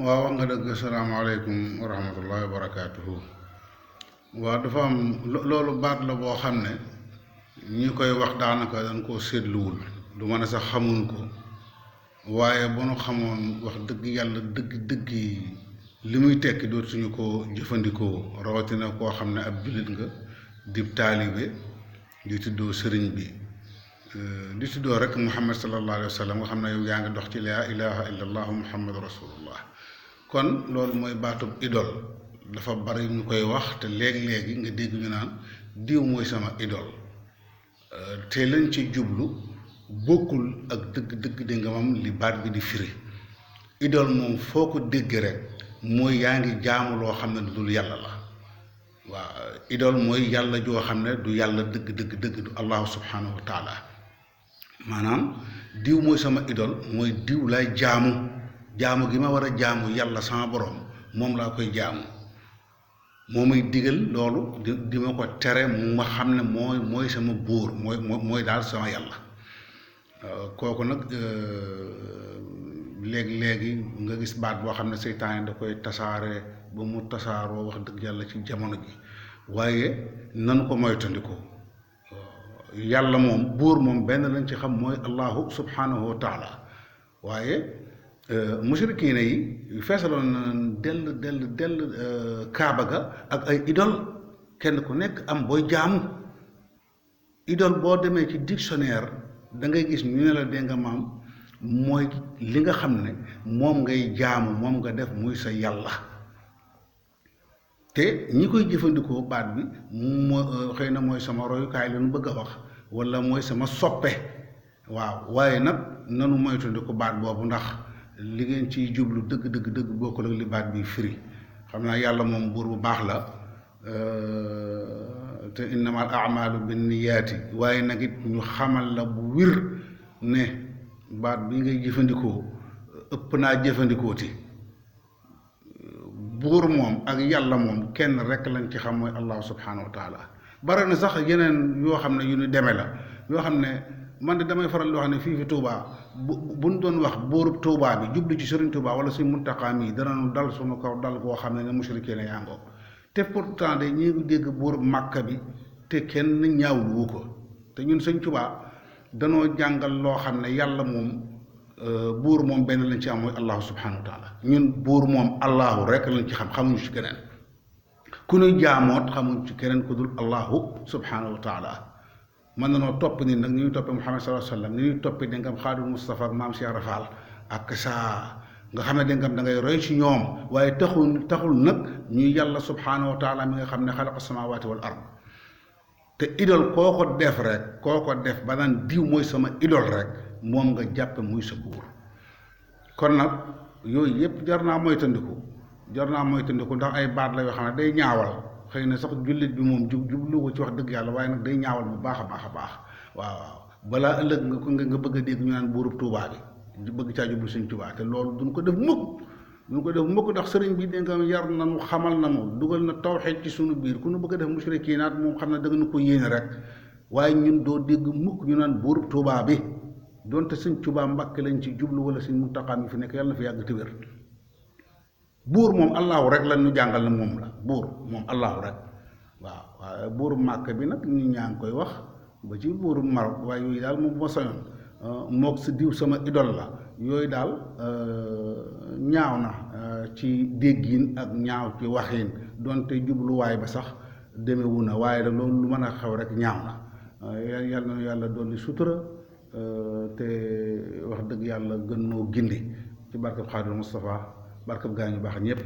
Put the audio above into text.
waaw wax nga dëgg asalaamaaleykum wa rahmatullahi wa barakaatuhu. waaw dafa am loolu baat la boo xam ne ñi koy wax daanaka dañ koo seetluwul du mën a sax xamuñ ko waaye bu nu xamoon wax dëgg yàlla dëgg yi li muy tekki dootuñu ko jëfandikoo rawatina koo xam ne ab jullit nga dib taalibe di tuddoo sëriñ bi di tuddoo rek muhammad sallallahu alayhi wa sallam nga xam ne yow yaa ngi dox ci laa ilaha illa allahu muhammadu rasulullah. kon loolu mooy baatub idole dafa bari ñu koy wax te léegi nga dégg ñu naan diw mooy sama idole te lañ ci jublu bokkul ak dëgg dégg nga moom li baat bi di firi. idole moom foo ko dégg rek mooy yaa ngi jaamu loo xam ne du dul yàlla la. waaw idole mooy yàlla joo xam ne du yàlla dëgg du allahu subhanahu wa taala. maanaam diw mooy sama idole mooy diw lay jaamu gi ma war a jaamu yàlla sama borom moom laa koy jaamu moo may digal loolu di ma ko tere mu ma xam ne mooy sama buur mooy daal sama yàlla. kooku nag léegi nga gis baat boo xam ne seytaane da koy tasaare ba mu tasaaroo wax dëgg yàlla ci jamono ji waaye nanu ko moytandikoo. yàlla moom buur moom benn lañ ci xam mooy allahu subhanahu wa taala waaye mushrikiina yi feesaloon na dell kaaba ga ak ay idole kenn ku nekk am booy jaamu idole boo demee ci dictionnaire da ngay gis ñu ne la dégg nga maam mooy li nga xam ne moom ngay jaamu moom nga def muy sa yàlla te ñi koy jëfandikoo baat bi moo xëy na mooy sama royukaay la ñu bëgg a wax wala mooy sama soppe waaw waaye nag nanu moytandiku baat boobu ndax li ngeen ciy jublu dëgg bokkul ak li baat bi firi. xam naa yàlla moom buur bu baax la te innamal a'malu binniyaati waaye nag it ñu xamal la bu wir ne baat bi ngay jëfandikoo ëpp naa jëfandikooti. buur moom ak yàlla moom kenn rek lañ ci xam mooy allahu subhanahu wa taala. bare na sax yeneen yoo xam ne yu ñu deme la yoo xam ne man de damay faral di wax ne fii fi Touba buñ doon wax buurub Touba bi jublu ci Sëriñ Touba wala Sëriñ Muntaxa mi danañu dal suñu kaw dal koo xam ne mushrikeen yaa ngoo te pourtant de ñi ngi dégg buurub Màkka bi te kenn ñaawlu ko te ñun Sëriñ Touba danoo jàngal loo xam ne yàlla moom buur moom benn lañ ci am mooy allahu subhanahu wa taala. ñun buur moom allahu rek lañ ci xam xamuñu ci keneen ku ñuy jaamoot xamuñu ci keneen ku dul allahu subhanahu wa taala. mën na noo topp nit nag ni ñuy toppee Muhammad sallallahu alayhi wa sallam ni ñuy toppee da ngam Xaadimu Mustafa ak maam Cheikh Rafal ak saa nga xam ne da ngam da ngay roy ci ñoom waaye taxul nag ñuy yàlla subhanahu wa taala mi nga xam ne xalaqa samawati wal ard. te idole koo ko def ba naan diw mooy sama idole rek moom nga jàppe muy sa buur. kon nag yooyu yëpp jar naa moytandiku ndax ay baat la yoo xam ne day ñaawal xëy na sax jullit bi moom jublu ko ci wax dëgg yàlla waaye nag day ñaawal bu baax a baax waaw balaa ëllëg nga bëgg a dégg ñu naan buurub Tuubaa bi bëgg caa jublu Sëñ Tuubaa te loolu duñ ko def mukk ndax sëriñ bi dégg nga yar nañu xamal nañu dugal na tawxiid ci sunu biir ku nu bëgg a def mushrikiinaat moom xam ne da nga nu ko yéene rek waaye ñun doo dégg mukk ñu naan buurub Tuubaa bi donte Sëñ Tuubaa Mbàkke lañ ci jublu wala Sëñ Muntaxaa mi fi nekk yàlla na fi yàgg te wér. buur moom allahu rek lan ñu jàngal na moom la buur moom allahu rek waaw buuru Màkka bi nag ñu ñaa ngi koy wax ba ci buuru Maroc waaye yooyu daal moom bu ma soñoon mook sa diw sama idole la yooyu daal ñaaw na ci déggin ak ñaaw ci waxin donte jubluwaay ba sax demewu na waaye da loolu lu mën a xew rek ñaaw na yàlla na yàlla dolli sutura te wax dëgg yàlla gën noo gindi ci barkab Xaadimu Mustafaa barkab gaa ñu baax ñëpp.